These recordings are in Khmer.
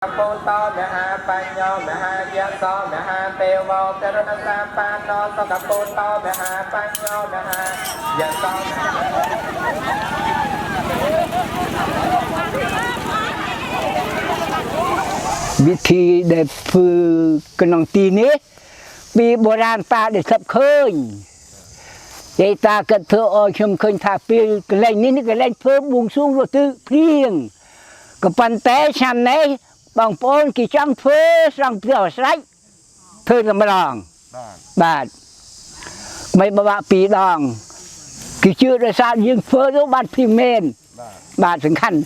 ពុទ្ធោមហាបញ្ញោមហាយសោមហាទេវោករុណសាបាណោសកពុទ្ធោមហាបញ្ញោមហាយសោ វិធីដែលធ្វើក្នុងទីនេះពីបុរាណតាដែលស្បឃើញយាយតាគិតធ្វើឲ្យខ្ញុំឃើញថាពេលកន្លែងនេះនេះកន្លែងធ្វើបួងសួងរត់ទឹកភ្លៀងក៏ប៉ុន្តែឆ្នាំនេះបងប្អូនគេចង់ធ្វើស្រង់ផ្ទះស្រេចធ្វើតែម្ដងបាទមិនបបាក់ពីរដងគេជឿដោយសារយើងធ្វើទៅបានភ្លៀងមែនបាទសំខាន់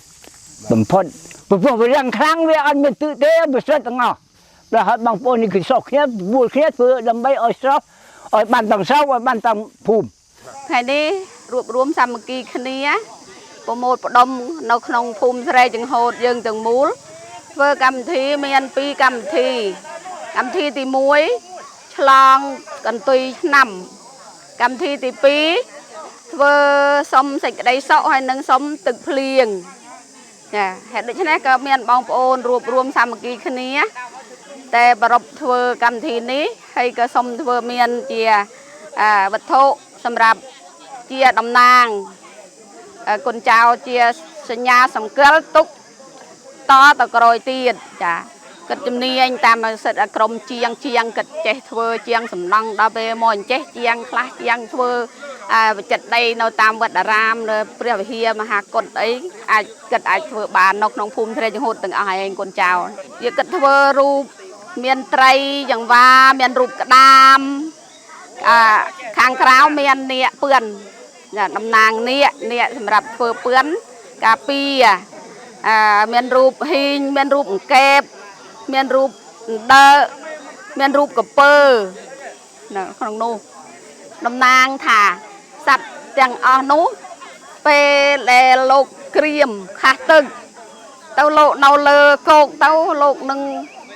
បំផុតព្រោះវារឿងខ្លាំងវាអត់មានទឹកទេវាស្រេចទាំងអស់ដល់ហើយបងប្អូននេះគឺសុខគ្នាពួលគ្នាធ្វើដើម្បីឲ្យស្រស់ឲ្យបានទាំងស្រស់ឲ្យបានទាំងភូមិ ថ្ងៃនេះរួបរួមសាមគ្គីគ្នាប្រមូលផ្ដុំនៅក្នុងភូមិស្រែចង្ហូតយើងទាំងមូលធ្វើកម្មវិធីមានពីរកម្មវិធីកម្មវិធីទី1ឆ្លងកន្ទុយឆ្នាំកម្មវិធីទី2ធ្វើសុំសេចក្តីសុខហើយនិងសុំទឹកភ្លៀងចាហេតុដូច្នេះក៏មានបងប្អូនរួបរួមសាមគ្គីគ្នាតែប្រពធ្វើកម្មវិធីនេះហើយក៏សុំធ្វើមានជាវត្ថុសម្រាប់ជាតំណាងគុណចៅជាសញ្ញាសង្កលទុកតទៅក្រោយទៀតចាគិតជំនាញតាមសិទ្ធិក្រុមជាងជាងគិតចេះធ្វើជាងសំណង់ដល់ពេលមកអញ្ចេះជាងខ្លះជាងធ្វើវិចិត្រដីនៅតាមវត្តអារាមនៅព្រះវិហារមហាកុដអីអាចគិតអាចធ្វើបាននៅក្នុងភូមិស្រែចង្ហូតទាំងអស់ឯងគុណចៅវាគិតធ្វើរូបមានត្រីចង្វាមានរូបក្តាមខាងក្រៅមាននាគពឿនតំណាងនាគនាគសម្រាប់ធ្វើពឿនការពារមានរូបហ៊ីងមានរូបអង្កេបមានរូបដើមានរូបកពើនៅក្នុងនោះតំណាងថាសត្វទាំងអស់នោះពេលដែលលោកក្រៀមខាស់ទឹកទៅលោកនៅលើគោកទៅលោកនឹង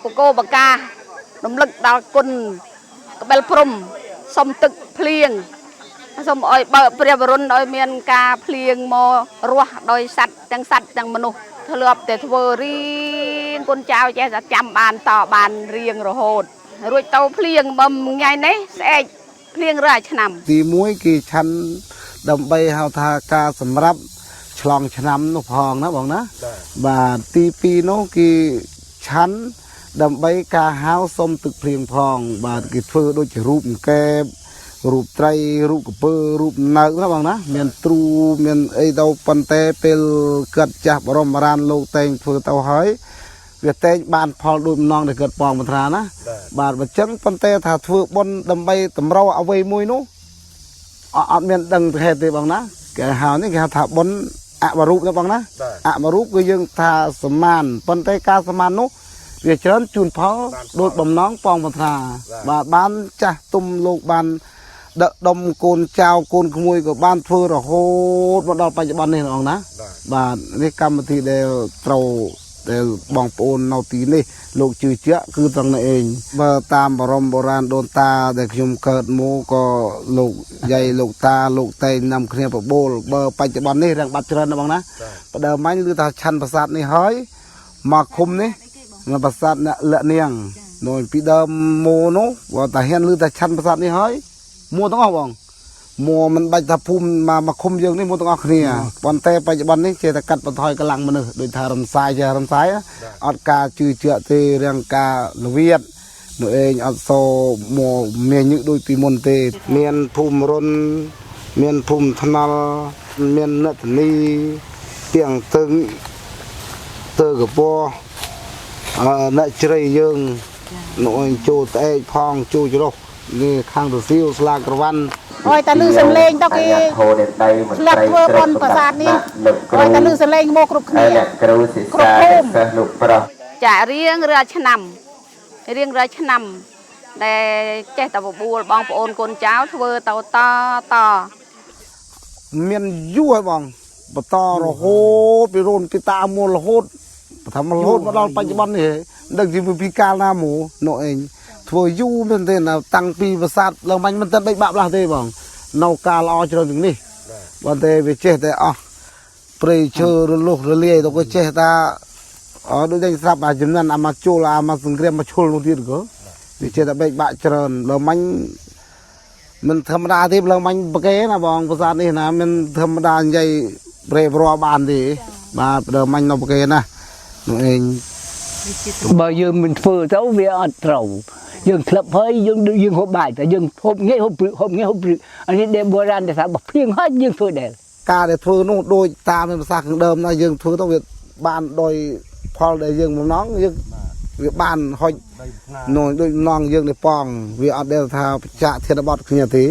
បកោបការំលឹកដល់គុណក្បិលព្រំសុំទឹកភ្លៀងសូមឲ្យបើកព្រះវរុណឲ្យមានការភ្លៀងមករស់ដោយសត្វទាំងសត្វទាំងមនុស្សធ្លាប់តែធ្វើរៀងគុណចៅចេះតែចាំបានតបានរៀងរហូតរួចទៅភ្លៀងបំថ្ងៃនេះស្អែកភ្លៀងរាល់ឆ្នាំទី1គេឆាន់ដើម្បីហៅថាការសម្រាប់ឆ្លងឆ្នាំនោះផងណាបងណាបាទទី2នោះគេឆាន់ដើម្បីការហៅសុំទឹកភ្លៀងផងបាទគេធ្វើដូចជារូបអង្កែបរូបត្រីរូបកពើរូបនៅណាបងណាមានទ្រូមានអីទៅប៉ុន្តែពេលគាត់ចាស់បរមរានលោកតែងធ្វើទៅហើយវាតែងបានផលដូចម្ដងដែលគាត់ប៉ងបន្ត្រាណាបាទបើចឹងប៉ុន្តែថាធ្វើបុណ្យដើម្បីតម្រូវអ្វីមួយនោះអត់មានដឹងហេតុទេបងណាគេហៅនេះគេហៅថាបុណ្យអវរូបណាបងណាអវរូបគឺយើងថាសមានប៉ុន្តែការសមាននោះវាច្រើនជូនផលដូចបំណងប៉ងបន្ត្រាបាទបានចាស់ទុំលោកបានដឹកដុំកូនចៅកូនក្មួយក៏បានធ្វើរហូតមកដល់បច្ចុប្បន្ននេះបងណាបាទនេះកម្មវិធីដែលត្រូវដែលបងប្អូននៅទីនេះលោកជឿជាក់គឺត្រង់នេះឯងបើតាមបរមបុរាណដូនតាដែលខ្ញុំកើតមកក៏លោកយាយលោកតាលោកតែងនាំគ្នាបបួលបើបច្ចុប្បន្ននេះរាំងបាត់ច្រើនណាបងណាបដើមមាញ់ឮថាឆាន់ប្រាសាទនេះហើយមកឃុំនេះនៅប្រាសាទអ្នកលក្ខនាងនៅពីដើមម៉ូនោះបើតាហ៊ានឮថាឆាន់ប្រាសាទនេះហើយមួទាំងអស់បងមួមិនបាច់ថាភូមិមកឃុំយើងនេះមួទាំងអស់គ្នាប៉ុន្តែបច្ចុប្បន្ននេះចេះតែកាត់បន្ថយកម្លាំងមនុស្សដូចថារំសាយចេះរំសាយអត់ការជឿជាក់ទេរាងការលវៀតនោះឯងអត់សូមកមានញឹកដូចពីមុនទេមានភូមិរុនមានភូមិថ្នល់មាននតនីទៀងទឹងទើកពស់អ្នកជ្រៃយើងនោះឯងចូលត្អែកផងចូលជ្រុះនេះខាងរសៀវស្លាក្រវ៉ាន់ អើយតែលឺសំឡេងទៅគេធ្លាប់ធ្វើបុណ្យប្រាសាទនេះអើយតែលឺសំឡេងមកគ្រប់គ្នា គ្រូសិក្សាសិស្សលោកប្រុស ចារៀងរាល់ឆ្នាំរៀងរាល់ឆ្នាំដែលចេះតែបបួលបងប្អូនកូនចៅធ្វើទៅតត មានយូរហើយបងបន្តរហូតពីរូនពីតាមូលរហូតថាមករហូតមកដល់បច្ចុប្បន្ននេះមិនដឹងជាពីកាលណាមកនោះឯងធ្វើយូរមែនទេណាតាំងពីប្រាសាទឡើងបាញ់មិនទាន់បីបាក់ផ្លាស់ទេបងនៅការល្អច្រើនជាងនេះប៉ុន្តែវាចេះតែអស់ព្រៃឈើរលុះរលាយទៅក៏ចេះតែ អដូចតែស្រាប់អាចំណិនអាមកជួលអាមកសង្គ្រាមមកឈុលនោះទៀតក៏វាចេះតែបែកបាក់ច្រើនដល់មាញ់មិនធម្មតាទេឡើងមាញ់ប្រកេណាបងប្រាសាទនេះណាមិនធម្មតានិយាយប្រេប្របានទេបាទដល់មាញ់នៅប្រកេណានោះឯង បើយើងមិនធ្វើទៅវាអត់ត្រូវយើងធ្លាប់ហើយយើងយើងហូបបាយតែយើងហូបងាយហូបព្រឹកហូបងាយហូបព្រឹកអានេះដែលបុរាណគេថាបើភ្លៀងហើយយើងធ្វើដែរ ការដែលធ្វើនោះដូចតាមភាសាខាងដើមណាយើងធ្វើទៅវាបានដោយផលដែលយើងបំណងយើងវាបានហុចនោះដូចបំណងយើងនេះប៉ងវាអត់ដែលថាបច្ចៈធានបត់គ្នាទេ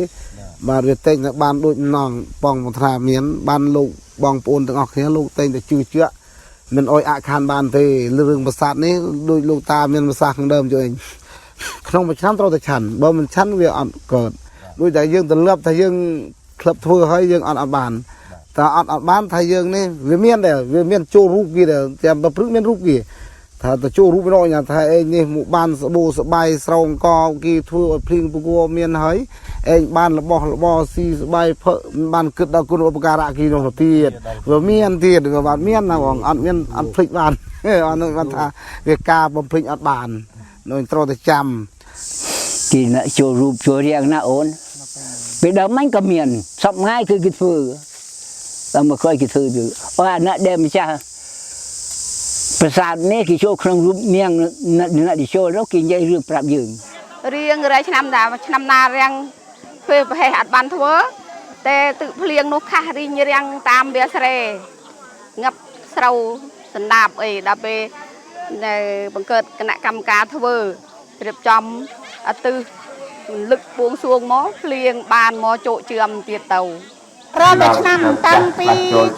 បាទវាតែងតែបានដូចបំណងប៉ងប្រាថ្នាមានបានលោកបងប្អូនទាំងអស់គ្នាលោកតែងតែជឿជាក់មិនអោយអខានបានទេរឿងប្រាសាទនេះដូចលោកតាមានភាសាខាងដើមជួយឯងក្នុងមួយឆ្នាំត្រូវតែឆាន់បើមិនឆាន់វាអត់កើតដូចតែយើងទម្លាប់ថាយើងក្លឹបធ្វើហើយយើងអត់អត់បានតើអត់អត់បានថាយើងនេះវាមានដែរវាមានចូលរូបគេដែរតែបើព្រឹកមានរូបគេថាទៅចូលរូបនោះញ៉ាថាឯងនេះមកបានសបោសបាយស្រោងកគេធ្វើឲ្យភ្លៀងពគមានហើយឯងបានរបស់របរស៊ីសបាយផឹកបានគិតដល់គុណឧបការៈគេនោះទៅទៀតវាមានទៀតវាបានមានណាបងអត់មានអត់ភ្លេចបានអត់បានថាវាការបំភ្លេចអត់បាននោះត្រូវតែចាំ គេណាចូលរូបចូលរាងណាអូនពេលដើមហ្នឹងក៏មានសពថ្ងៃគឺគេធ្វើដល់មកក្រោយគេធ្វើទៅអូអាណាដែលម្ចាស់ប្រាសាទនេះគេចូលក្នុងរូបនាងណាដែលចូលនោះគេនិយាយរឿងប្រាប់យើង រៀងរាយឆ្នាំតាឆ្នាំណារាំងធ្វើប្រហែសអត់បានធ្វើតែទឹកភ្លៀងនោះខាស់រីងរាំងតាមវាស្រែងាប់ស្រូវសណ្ដាបអីដល់ពេលនៅបង្កើតគណៈកម្មការធ្វើរៀបចំអទិសលឹកបួងសួងមកភ្លៀងបានមកជោគជឿមទៀតទៅ រាល់តែឆ្នាំតាំងពី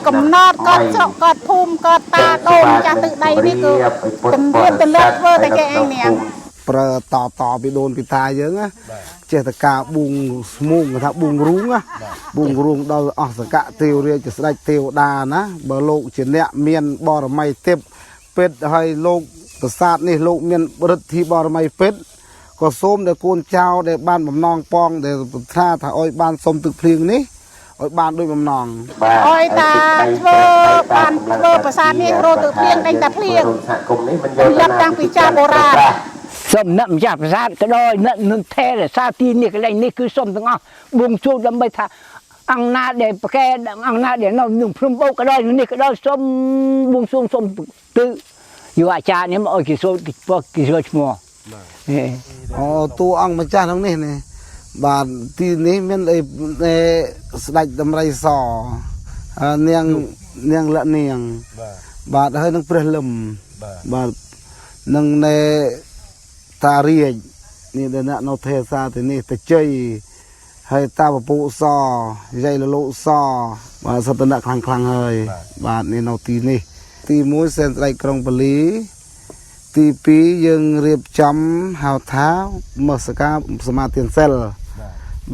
កំណត់កត់ស្រុកកត់ភូមិកត់តាដូនចាស់ទឹកដីនេះគឺទំនៀមទម្លាប់ធ្វើតែគេឯងនេះ ប្រើតតពីដូនពីតាយើងណាចេះតែការបួងស្មូងគេថាបួងរូងណាបួងរូងដល់អស់សកៈទេវរាជស្ដេចទេវតាណាបើលោកជាអ្នកមានបរមីទេពពេតហើយលោកប្រាសាទនេះលោកមានឫទ្ធិបរមីពេតក៏សូមដល់កូនចៅដែលបានបំណងប៉ងដែលប្រាថ្នាថាឲ្យបានសុំទឹកភ្លៀងនេះឲ្យបានដូចបំណង អោយតាធ្វើបានធ្វើប្រាសាទនេះរត់ទៅភ្លៀងដេញតែភ្លៀង សហគមន៍នេះមិនយក ទម្លាប់តាំងពីចាស់បុរាណ សូមអ្នកម្ចាស់ប្រាសាទក៏ដោយអ្នកនឹងថែរក្សាទីនេះកន្លែងនេះគឺសូមទាំងអស់បួងសួងដើម្បីថាអង្គណាដែលប្រកែអង្គណាដែលនៅនឹងភ្នំបូកក៏ដោយនេះក៏ដោយសូមបួងសួងសូមទិយកអាចារ្យនេះមកឲ្យគេសូត្រគេគេសូត្រឈ្មោះហេ អូតួអង្គម្ចាស់ក្នុងនេះនេះបាទទីនេះមានអីស្ដេចដំរីសអឺនាងនាងលក្ខនាងបាទហើយនឹងព្រះលឹមបាទនឹងណែតារាជនេះដែលអ្នកនៅទេសាទីនេះតជ័យហើយតាពពុសយាយលលោកសបាទសត្វតនៈខ្លាំងខ្លាំងហើយបាទនេះនៅទីនេះទី1សែនស្ដេចក្រុងបាលី ទី2យើងរៀបចំហៅថាមសកាសមាទានសិល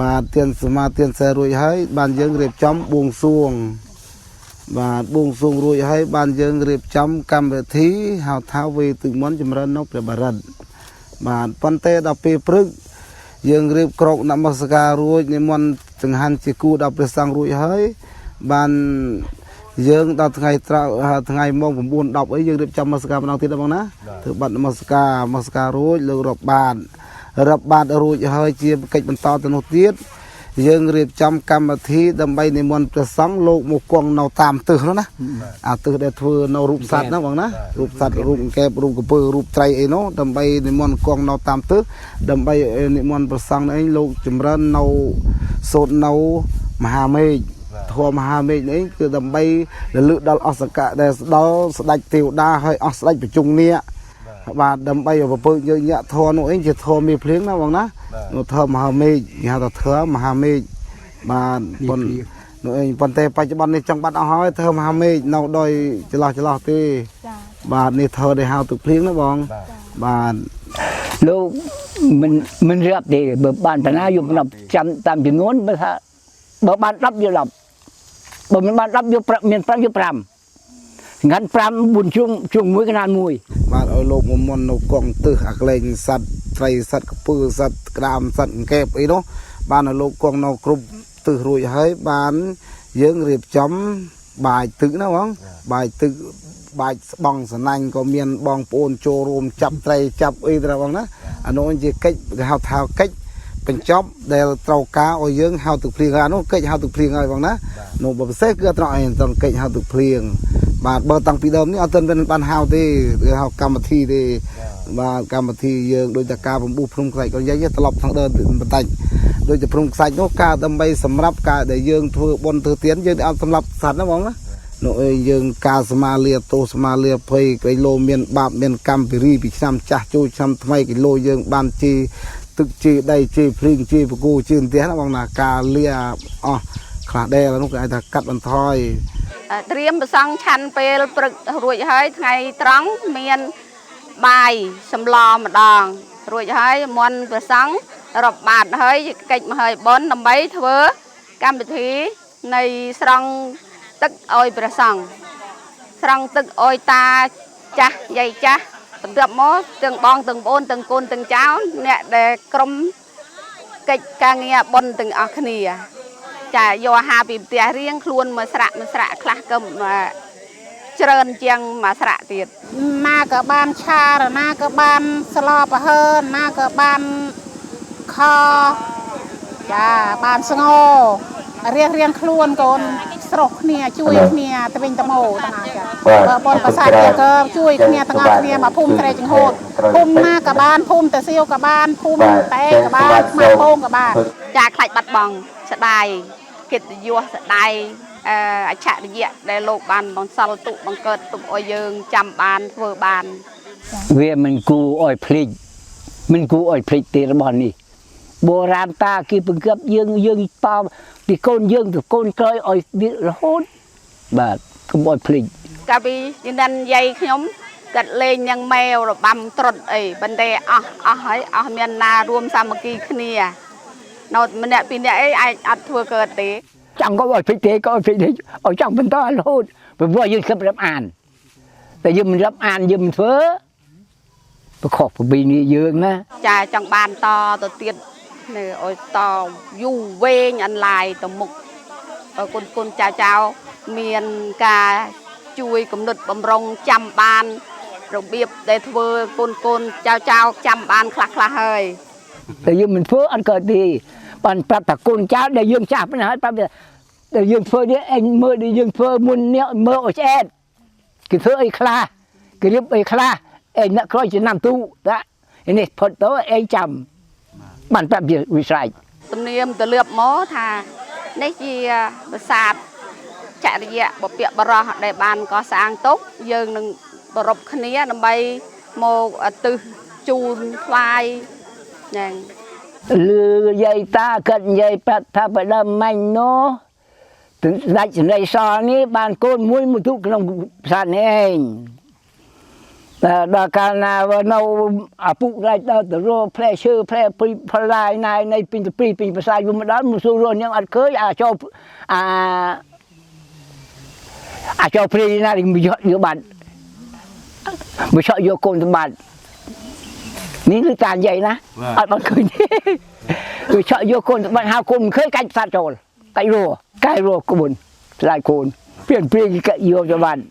បាទទានសមាទានសិលរួចហើយបានយើងរៀបចំបួងសួងបាទបួងសួងរួចហើយបានយើងរៀបចំកម្មវិធីហៅថាវេទមន្តចម្រើននៅព្រះបរិត្តបាទប៉ុន្តែដល់ពេលព្រឹកយើងរៀបក្រោកនមស្ការរួចនិមន្តចង្ហាន់ជាគូដល់ព្រះសង្ឃរួចហើយបានយើងដល់ថ្ងៃត្រង់ថ្ងៃម៉ោង9 10អីយើងរៀបចំនមស្ការម្ដងទៀតដល់បងណាធ្វើបាត់នមស្ការនមស្ការរួចលើករាប់បាតរាប់បាតរួចហើយជាកិច្ចបន្តទៅនោះទៀតយើងរៀបចំកម្មវិធីដើម្បីនិមន្តព្រះសង្ឃលោកមកគង់នៅតាមទិសនោះណាអាទិសដែលធ្វើនៅរូបសត្វណាបងណារូបសត្វរូបអង្កែបរូបក្រពើរូបត្រីអីនោះដើម្បីនិមន្តគង់នៅតាមទិសដើម្បីនិមន្តព្រះសង្ឃនេះឯងលោកចម្រើននៅសូត្រនៅមហាមេឃធម៌មហាមេឃនេះគឺដើម្បីរលឹកដល់អសកៈដែលស្ដល់ស្ដេចទេវតាហើយអស់ស្ដេចប្រជុងនាគបាទដើម្បីឲ្យពពើយើងញាក់ធម៌នោះឯងជាធម៌មានភ្លៀងណាបងណានោះធម៌មហាមេឃគេហៅថាធម៌មហាមេឃបាទប៉ុននោះឯងប៉ុន្តែបច្ចុប្បន្ននេះចង់បាត់អស់ហើយធម៌មហាមេឃនៅដោយចន្លោះចន្លោះទេបាទនេះធម៌ដែលហៅទឹកភ្លៀងណាបងបាទ លោកមិនមិនរៀបទេបើបានតាណាយក10ចាំតាមចំនួនបើថាបើបាន10យក10បើមិនបាន10យក5មាន5យក5ងាន់5 4ជ្រុងជ្រុងមួយកណានមួយ បាទឲ្យលោកមកមុននៅកងទិសអាក្លែងសត្វត្រីសត្វកពើសត្វក្តាមសត្វអង្កែបអីនោះបានឲ្យលោកគង់នៅគ្រប់ទិសរួចហើយបានយើងរៀបចំបាយទឹកណាបងបាយទឹក បាច់ស្បង់សណាញ់ក៏មានបងប្អូនចូលរួមចាប់ត្រីចាប់អីទៅបងណាអានោះជាកិច្ចគេហៅថាកិច្ចបញ្ចប់ដែលត្រូវការឲ្យយើងហៅទឹកភ្លៀងហើយអានោះកិច្ចហៅទឹកភ្លៀងហើយបងណានោះបើពិសេសគឺអត់ត្រង់ឯងត្រង់កិច្ចហៅទឹកភ្លៀងបាទបើតាំងពីដើមនេះអត់ទាន់បានហៅទេគេហៅកម្មវិធីទេបាទកម្មវិធីយើងដូចតែការបំពុះភ្នំខ្សាច់ក៏និយាយត្រឡប់ខាងដើមបន្តិចដូចតែភ្នំខ្សាច់នោះការដើម្បីសម្រាប់ការដែលយើងធ្វើបុណ្យធ្វើទានយើងអត់សម្រាប់សត្វណាបងណានោះអើយយើងការសមាលាទោសមាលាភ័យគីឡូមានបាបមានកម្មពិរីពីឆ្នាំចាស់ចូលឆ្នាំថ្មីគីឡូយើងបានជីទឹកជីដីជីភ្លៀងជីបកូជីផ្ទះណាបងណាការលាអស់ខ្លះដែរនោះគេអាចថាកាត់បន្ថយ ត្រៀមប្រសង់ឆាន់ពេលព្រឹករួចហើយថ្ងៃត្រង់មានបាយសម្លម្ដង រួចហើយមន់ប្រសង់រាប់បាតហើយកិច្ចមហើយបុណ្យដើម្បីធ្វើកម្មវិធីនៃស្រង់ទឹកឲ្យព្រះសង្ឃស្រង់ទឹកឲ្យតាចាស់យាយចាស់បន្ទាប់មកទាំងបងទាំងប្អូនទាំងកូនទាំងចៅអ្នកដែលក្រុមកិច្ចការងារបុណ្យទាំងអស់គ្នាចាយកអាហារពីផ្ទះរៀងខ្លួនមួយស្រាក់មួយស្រាក់ខ្លះក៏ច្រើនជាងមួយស្រាក់ទៀត ណាក៏បានឆារណាក៏បានស្លប្រហើនណាក៏បានខចាបានស្ងោរៀងរៀងខ្លួនកូនស្រុះគ្នាជួយគ្នាទៅវិញទៅមកទាំងអស់ចាបើបនប្រសាទក៏ជួយគ្នាទាំងអស់គ្នាមកភូមិត្រែចង្ហូតភូមិណាក៏បានភូមិតាសៀវក៏បានភូមិតែក៏បានខ្មាពងក៏បាន ចាខ្លាចបាត់បង់ស្ដាយកិត្តិយសស្ដាយអច្ឆរិយៈដែលលោកបានបន្សល់ទុកបង្កើតទុកឲ្យយើងចាំបានធ្វើបាន វាមិនគួរឲ្យភ្លេចមិនគួរឲ្យភ្លេចទេរបស់នេះបុរាណតាគេបង្កប់យើងយើងតបពីកូនយើងទៅកូនក្រោយឲ្យវារហូតបាទកុំឲ្យភ្លេច កាលពីនិនយាយខ្ញុំគាត់លេងនឹងម៉ែវរបាំត្រុតអីប៉ុន្តែអស់អស់ហើយអស់មានណារួមសាមគ្គីគ្នានៅម្នាក់ពីរនាក់អីអាចអត់ធ្វើកើតទេ ចង់ក៏ឲ្យភ្លេចទេក៏ឲ្យភ្លេចទេឲ្យចង់បន្តរហូតព្រោះយើងគិតរាប់អានតែយើងមិនរាប់អានយើងមិនធ្វើប្រខុសប្រពីនេះយើងណា ចាចង់បានតទៅទៀតនៅឲ្យតយូរវែងអន្លាយទៅមុខឲ្យកូនកូនចៅចៅមានការជួយគំនិតបំរុងចាំបានរបៀបដែលធ្វើកូនកូនចៅចៅចាំបានខ្លះខ្លះហើយ តែយើងមិនធ្វើអត់កើតទេបានប្រាប់ថាកូនចៅដែលយើងចាស់ប៉ុណ្ណាហើយប្រាប់ថាដែលយើងធ្វើនេះអញមើលដែលយើងធ្វើមុននេះមើលឲ្យឆ្អែតគេធ្វើអីខ្លះគេរៀបអីខ្លះអញអ្នកក្រោយចំណាំទូតានេះផុតទៅអញចាំបានប្រាប់វាវិស្រ័យ ទំនៀមទៅលៀបមកថានេះជាប្រាសាទចរិយៈបព្វបរោះដែលបានកសាងទុកយើងនឹងប្រពគ្នាដើម្បីមកឧទ្ទិសជូនថ្វាយហ្នឹង លឺយាយតាគាត់និយាយប្រាប់ថាបដើមមាញ់នោះដាច់សម្ដីសនេះបានកូនមួយមួយទុកក្នុងប្រាសាទនេះឯងតែដល់កាលណានៅឪពុកដាច់ដល់ទៅរកផ្លែឈើផ្លែព្រីផ្លាយណៃនៃពីពីពីប្រាសាទយូរមកដល់មកសួររកនាងអត់ឃើញអាចោអាអាចោព្រីណាមកយកយកបាត់មកឆក់យកកូនទៅបាត់នេះគឺតានិយាយណាអត់បានឃើញទេគឺឆក់យកកូនទៅបាត់ហៅកូនមិនឃើញកាច់ផ្សាត់ចូលកាច់រੂកាយរੂកូនស្លាយកូនព្រៀនព្រៀនគេយកទៅបាត់